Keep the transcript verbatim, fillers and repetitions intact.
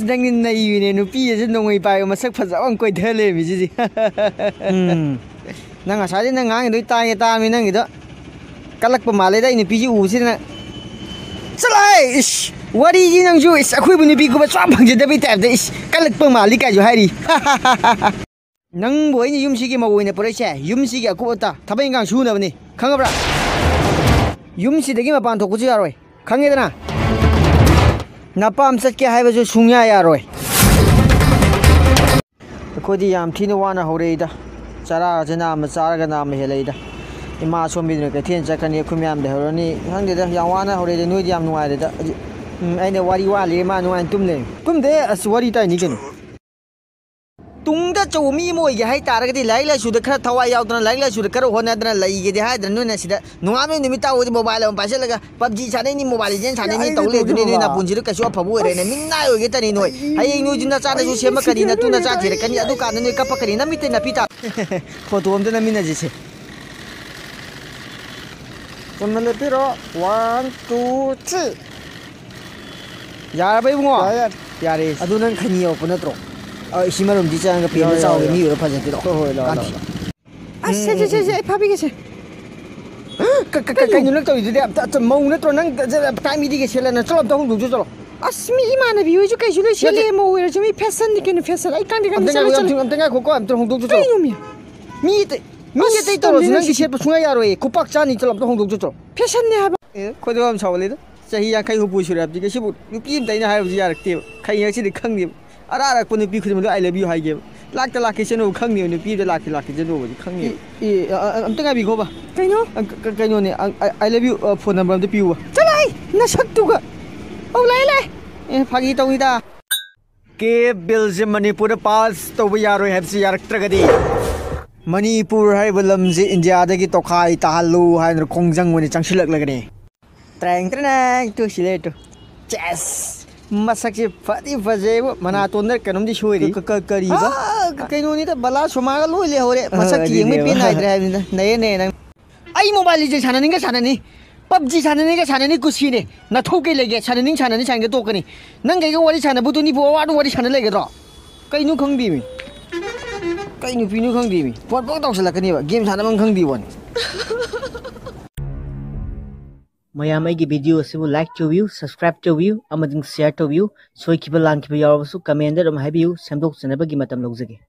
ꯅꯪꯗꯤ ꯅꯩꯕꯤꯅꯦ, ꯅꯨꯄꯤ ꯑꯁꯤ ꯅꯣꯡꯃꯩ ꯄꯥꯏꯕ ꯃꯁꯛ ꯐꯖꯕ ꯑꯃ ꯀꯣꯏꯊ ꯂꯩꯔꯝꯃꯤꯁꯤꯗꯤ꯫ ꯎꯝ꯫ ꯅꯪ ꯉꯁꯥꯏꯗꯤ ꯅꯪ ꯉꯥꯡꯉꯤꯗꯣ ꯑꯩ ꯇꯥꯡꯉꯦ ꯇꯥꯡꯉꯤ ꯅꯪꯒꯤꯗꯣ꯫ ꯀꯜꯂꯛꯄ ꯃꯥꯜꯂꯦꯗ ꯑꯩ ꯅꯨꯄꯤꯁꯤ ꯎꯕꯁꯤꯗ ꯅꯪ꯫ ꯆꯠꯂꯣꯍꯦ! ꯏꯁ! ꯋꯥꯔꯤꯗꯤ ꯅꯪꯁꯨ, ꯏꯁ! ꯑꯩꯈꯣꯏꯕꯨ ꯅꯨꯄꯤ ꯀꯣꯏꯕ ꯁꯨꯡꯐꯪ ꯐꯪꯖꯗꯕꯩ ꯇꯥꯏꯞꯇ, ꯏꯁ! ꯀꯜꯂꯛꯄ ꯃꯥꯜꯂꯤ ꯀꯥꯏꯁꯨ ꯍꯥꯏꯔꯤ꯫ ꯅꯪꯕꯨ ꯑꯩꯅ ꯌꯨꯝꯁꯤꯒꯤ ꯃꯧ ꯑꯣꯏꯅ ꯄꯨꯔꯛꯏꯁꯦ, ꯌꯨꯝꯁꯤꯒꯤ ꯑꯀꯨꯞ ꯑꯇꯥ, ꯊꯕꯛ ꯏꯟꯈꯥꯡ ꯁꯨꯅꯕꯅꯤ, ꯈꯪꯉꯕ꯭ꯔꯥ? ꯌꯨꯝꯁꯤꯗꯒꯤ ꯃꯄꯥꯟ ꯊꯣꯛꯄꯁꯨ ꯌꯥꯔꯣꯏ, ꯈꯪꯉꯦꯗꯅ? ꯅꯄꯥꯝ ꯆꯠꯀꯦ ꯍꯥꯏꯕꯁꯨ ꯁꯨꯡꯌꯥ ꯌꯥꯔꯣꯏ꯫ ꯑꯩꯈꯣꯏꯗꯤ ꯌꯥꯝ ꯊꯤꯅ ꯋꯥꯅ ꯍꯧꯔꯛꯏꯗ꯫ ꯆꯔꯥꯁꯦ ꯅꯥꯝꯃ ꯆꯥꯔꯒ ꯅꯥꯝꯃ ꯍꯦꯜꯂꯛꯏꯗ꯫ ꯏꯃꯥ ꯑꯁꯣꯝꯕꯤꯗꯨꯅ ꯀꯩꯊꯦꯜ ꯆꯠꯀꯅꯤ, ꯑꯩꯈꯣꯏ ꯃꯌꯥꯝ ꯂꯩꯍꯧꯔꯅꯤ꯫ ꯈꯪꯗꯦꯗ, ꯌꯥꯝ ꯋꯥꯅ ꯍꯧꯔꯛꯏꯗ, ꯅꯣꯏꯗꯤ ꯌꯥꯝ ꯅꯨꯡꯉꯥꯏꯔꯦꯗ꯫ ꯍꯧꯖꯤꯛ, ꯎꯝ, ꯑꯩꯅ ꯋꯥꯔꯤ ꯋꯥ ꯂꯤꯔꯦ, ꯃꯥ ꯅꯨꯡꯉꯥꯏꯅ ꯇꯨꯝ ꯂꯩꯔꯦ꯫ ꯇꯨꯝꯗꯦ, ꯑꯁ, ꯋꯥꯔꯤ ꯇꯥꯏꯅꯤ ꯀꯩꯅꯣ꯫ ꯇꯨꯡꯗ ꯑꯆꯧꯕ ꯃꯤ ꯑꯃ ꯑꯣꯏꯒꯦ ꯍꯥꯏ ꯇꯥꯔꯒꯗꯤ ꯂꯥꯏꯔꯤꯛ ꯂꯥꯏꯁꯨꯗ ꯈꯔ ꯊꯋꯥꯏ ꯌꯥꯎꯗꯅ, ꯂꯥꯏꯔꯤꯛ ꯂꯥꯏꯁꯨꯗ ꯈꯔ ꯍꯣꯠꯅꯗꯅ ꯂꯩꯒꯦꯗꯤ ꯍꯥꯏꯗ꯭ꯔꯥ? ꯅꯣꯏꯅ ꯁꯤꯗ ꯅꯣꯡꯉꯥꯟꯕ ꯅꯨꯃꯤꯠ ꯇꯥꯕꯨꯗꯤ mobile ꯑꯃ ꯄꯥꯏꯁꯤꯜꯂꯒ PUBG ꯁꯥꯟꯅꯩꯅꯤ, Mobile Legends ꯁꯥꯟꯅꯩꯅꯤ ꯇꯧ ꯂꯩꯕꯗꯨꯅꯤ ꯅꯣꯏ ꯅꯄꯨꯟꯁꯤꯗꯣ ꯀꯩꯁꯨ ꯑꯐꯕ ꯑꯣꯏꯔꯣꯏꯅꯦ꯫ ꯃꯤꯅꯥꯏ ꯑꯣꯏꯒꯦ ꯇꯅꯤ ꯅꯣꯏ꯫ ꯍꯌꯦꯡ ꯅꯣꯏꯁꯨ ꯅꯆꯥꯗꯁꯨ ꯁꯦꯝꯃꯛꯀꯅꯤ, ꯅꯇꯨ ꯅꯆꯥ ꯊꯤꯔꯛꯀꯅꯤ, ꯑꯗꯨꯀꯥꯟꯗ ꯅꯣꯏ ꯀꯞꯄꯛꯀꯅꯤ, ꯅꯃꯤꯠꯇꯩ ꯅꯥꯄꯤ ꯇꯥ-, ꯐꯣꯇꯣ ꯑꯝꯇ ꯅꯝꯃꯤꯟꯅꯁꯤꯁꯦ꯫ ꯆꯨꯝꯅ ꯂꯦꯞꯄꯤꯔꯣ꯫ One, two, three꯫ ꯌꯥꯔꯕ ꯏꯕꯨꯡꯉꯣ? ꯌꯥꯔꯦ, ꯌꯥꯔꯦ꯫ ꯌꯥꯔꯦ꯫ ꯑꯗꯨ ꯅꯪ ꯈꯩꯅꯤ ꯌꯧꯔꯛꯄ ꯅꯠꯇ꯭ꯔꯣ? ꯑ, ꯏꯁꯤ ꯃꯔꯨꯝꯗꯤ ꯆꯪꯉꯒ ꯄꯦꯟꯕ ꯌꯥꯎꯔꯦ, ꯆꯥꯎꯒꯦ, ꯌꯥꯎꯔꯦ, ꯃꯤ ꯌꯥꯎꯔꯦ꯫ ꯑꯣꯏꯔ ꯐꯖꯗꯦꯗꯣ꯫ ꯍꯣꯏ, ꯍꯣꯏ, ꯂꯥꯛꯑꯣ, ꯀꯥꯟꯊꯤ꯫ ꯂꯥꯛꯑꯣ, ꯂꯥꯛꯑꯣ꯫ ꯑꯁ, ꯁꯦ, ꯁꯦ, ꯁꯦ, ꯁꯦ, ꯑꯩ ꯐꯥꯕꯤꯒꯦꯁꯦ꯫ ꯀ-, ꯀ-, ꯀ-, ꯀꯩꯅꯣ? ꯀꯩꯅꯣ ꯅꯪ ꯇꯧꯔꯤꯗꯨꯗꯤ? ꯑꯝꯇ, ꯑꯝꯇ ꯃꯧ ꯅꯠꯇ꯭ꯔꯣ ꯅꯪ? ꯀꯥꯏ ꯃꯤꯗꯤꯒꯦ ꯁꯦꯠꯂ ꯅꯪ? ꯆꯠꯂꯣ, ꯑꯝꯇ ꯍꯣꯡꯗꯣꯛꯆꯣ ꯆꯠꯂꯣ꯫ ꯑꯁ, ꯃꯤ ꯏꯃꯥꯟꯅꯕꯤ ꯍꯣꯏꯁꯨ ꯀꯩꯁꯨ ꯂꯣꯏ ꯑꯝꯇ ꯁꯦꯠꯂꯦ, ꯉꯥꯏꯈꯣ꯫ ꯃꯧ ꯑꯣꯏꯔꯁꯨ ꯃꯤ fashionꯅꯤ ꯀꯩꯅꯣ, fashion꯫ ꯑꯩ ꯀꯥꯟꯗꯦ, ꯀꯥꯟꯗꯦ, ꯑꯝꯇ ꯆꯠꯂꯣ, ꯉꯥꯏꯈꯣ, ꯆꯠꯂꯣ꯫ ꯑꯝꯇ, ꯑꯝꯇ ꯉꯥꯏꯈꯣꯀꯣ, ꯑꯝꯇ ꯍꯣꯡꯗꯣꯛꯆꯣ ꯆꯠꯂꯣ꯫ ꯀꯩꯅꯣ ꯃꯤ? ꯃꯤ ꯑꯇꯩ, ꯃꯤ ꯑꯁ, ꯑꯇꯩ ꯇꯧꯔꯁꯨ ꯇꯜꯂꯦ ꯅꯪꯗꯤ ꯅꯪꯁꯤꯗꯤ꯫ ꯁꯦꯠꯄ ꯁꯨꯡꯌꯥ ꯌꯥꯔꯣꯏꯌꯦ꯫ ꯈꯨꯄꯥꯛ ꯆꯥꯅꯤ, ꯆꯠꯂꯣ, ꯑꯝꯇ ꯍꯣꯡꯗꯣꯛꯆꯣ ꯆꯠꯂꯣ꯫ Fashionꯅꯦ ꯍꯥꯏꯕ꯫ ꯑꯦ, ꯑꯩꯈꯣꯏꯗꯣ ꯌꯥꯝ ꯁꯥꯎꯒꯠꯂꯦꯗ꯫ ꯆꯍꯤ ꯌꯥꯡꯈꯩ ꯍꯨꯝꯐꯨ ꯁꯨꯔꯦ ꯍꯥꯏꯕꯗꯤ ꯀꯩꯁꯤꯕꯨ ꯅꯨꯄꯤ ꯑꯝꯇ ꯑꯩꯅ ꯍꯥꯏꯔꯨꯕꯁꯤ ꯌꯥꯔꯛꯇꯦꯕ꯫ ꯈꯩ ꯉꯁꯤꯗꯤ ꯈꯪꯗꯦꯕ꯫ ꯑꯔꯥꯛ ꯑꯔꯥꯛꯄ ꯅꯨꯄꯤ ꯈꯨꯗꯤꯡꯃꯛꯇ "I love you" ꯍꯥꯏꯒꯦꯕ꯫ ꯂꯥꯛꯇ ꯂꯥꯛꯀꯦ ꯆꯠꯅꯨ ꯈꯪꯗꯦꯕ, ꯅꯨꯄꯤ ꯑꯝꯇ ꯂꯥꯛꯀꯦ ꯂꯥꯛꯀꯦ ꯆꯠꯅꯨꯕꯁꯤ ꯈꯪꯗꯦꯕ꯫ ꯏ, ꯑ, ꯑ, ꯑꯝꯇ ꯉꯥꯏꯕꯤꯈꯣꯕ꯫ ꯀꯩꯅꯣ? ꯑ, ꯀ-, ꯀꯩꯅꯣꯅꯦ, ꯑ, I, I love you, ꯑ, phone number ꯑꯝꯇ ꯄꯤꯌꯨꯕ꯫ ꯆꯠꯂꯣꯍꯦ! ꯅꯁꯛꯇꯨꯒ! ꯑꯧ, ꯂꯥꯛꯑꯦ, ꯂꯥꯛꯑꯦ꯫ ꯑꯦ, ꯐꯥꯒꯤ ꯇꯧꯅꯤꯗ꯫ ꯀꯦꯞ ꯕꯤꯜꯁꯦ ꯃꯅꯤꯄꯨꯔꯗ pass ꯇꯧꯕ ꯌꯥꯔꯣꯏ ꯍꯥꯏꯕꯁꯤ ꯌꯥꯔꯛꯇ꯭ꯔꯒꯗꯤ ꯃꯅꯤꯄꯨꯔ ꯍꯥꯏꯔꯤꯕ ꯂꯝꯁꯦ ꯏꯟꯗꯤꯌꯥꯗꯒꯤ ꯇꯣꯈꯥꯏ ꯇꯥꯍꯜꯂꯨ ꯍꯥꯏꯗꯅ ꯈꯣꯡꯖꯪ ꯑꯣꯏꯅ ꯆꯪꯁꯤꯜꯂꯛꯂꯒꯅꯤ꯫ ꯇ꯭ꯔꯦꯡ ꯇ꯭ꯔꯦꯡ ꯇꯨ ꯁꯤ ꯂꯩꯔꯦ ꯇꯨ꯫ ꯆꯦꯁ! ꯃꯁꯛꯁꯦ ꯐꯗꯤ ꯐꯖꯩꯕꯨ, ꯃꯅꯥꯇꯣꯟꯗ ꯀꯩꯅꯣꯝꯗꯤ ꯁꯣꯏꯔꯤ꯫ ꯀ-, ꯀ-, ꯀ-, ꯀꯔꯤꯕ? ꯑꯥ, ꯀ-, ꯀꯩꯅꯣꯅꯤꯗ, ꯕꯂꯥ ꯁꯣꯃꯥꯒ ꯂꯣꯏ ꯂꯩꯍꯧꯔꯦ꯫ ꯑ, ꯃꯁꯛꯁꯦ ꯑꯗꯨꯗꯤ ꯌꯦꯡꯕꯩ ꯄꯦꯟ ꯅꯥꯏꯗ꯭ꯔꯦ ꯍꯥꯏꯕꯅꯤꯗ꯫ ꯅꯩꯌꯦ, ꯅꯩꯌꯦ ꯅꯪ꯫ ꯑꯩ Mobile Legends ꯁꯥꯟꯅꯅꯤꯡꯒ ꯁꯥꯟꯅꯅꯤ꯫ ꯄꯞꯖꯤ ꯁꯥꯟꯅꯅꯤꯡꯒ ꯁꯥꯟꯅꯅꯤ, ꯀꯨꯁꯤꯅꯦ꯫ ꯅꯊꯧ ꯀꯩ ꯂꯩꯒꯦ? ꯁꯥꯟꯅꯅꯤꯡ ꯁꯥꯟꯅꯅꯤ ꯁꯥꯟꯅꯒꯦ ꯇꯣꯛꯀꯅꯤ꯫ ꯅꯪ ꯀꯩꯒ ꯋꯥꯔꯤ ꯁꯥꯟꯅꯕꯗꯨꯅꯤꯕꯨ ꯑꯋꯥꯗ ꯋꯥꯔꯤ ꯁꯥꯟꯅ ꯂꯩꯒꯗ꯭ꯔꯣ? ꯀꯩꯅꯣ ꯈꯪꯗꯦꯃꯤ꯫ ꯀꯩ ꯅꯨꯄꯤꯅꯣ ꯈꯪꯗꯦꯃꯤ꯫ ꯐꯣꯟ ꯄꯪ ꯇꯧꯁꯜꯂꯛꯀꯅꯦꯕ꯫ ꯒꯦꯝ ꯁꯥꯟꯅꯕ ꯑꯃ ꯈꯪꯗꯦ ꯋꯥꯅꯤ꯫ ꯃꯌꯥꯝ ꯑꯩꯒꯤ ꯚꯤꯗꯤꯑꯣ ꯑꯁꯤꯕꯨ ꯂꯥꯏꯛ ꯇꯧꯕꯤꯌꯨ, ꯁꯕꯁꯀ꯭ꯔꯥꯏꯕ ꯇꯧꯕꯤꯌꯨ ꯑꯃꯗꯤ ꯁꯤꯌꯥꯔ ꯇꯧꯕꯤꯌꯨ꯫ ꯁꯣꯏꯈꯤꯕ ꯂꯥꯟꯈꯤꯕ ꯌꯥꯎꯔꯕꯁꯨ ꯀꯃꯦꯟꯗ ꯑꯗꯨꯝ ꯍꯥꯏꯕꯤꯌꯨ, ꯁꯦꯝꯗꯣꯛꯆꯅꯕꯒꯤ ꯃꯇꯝ ꯂꯧꯖꯒꯦ꯫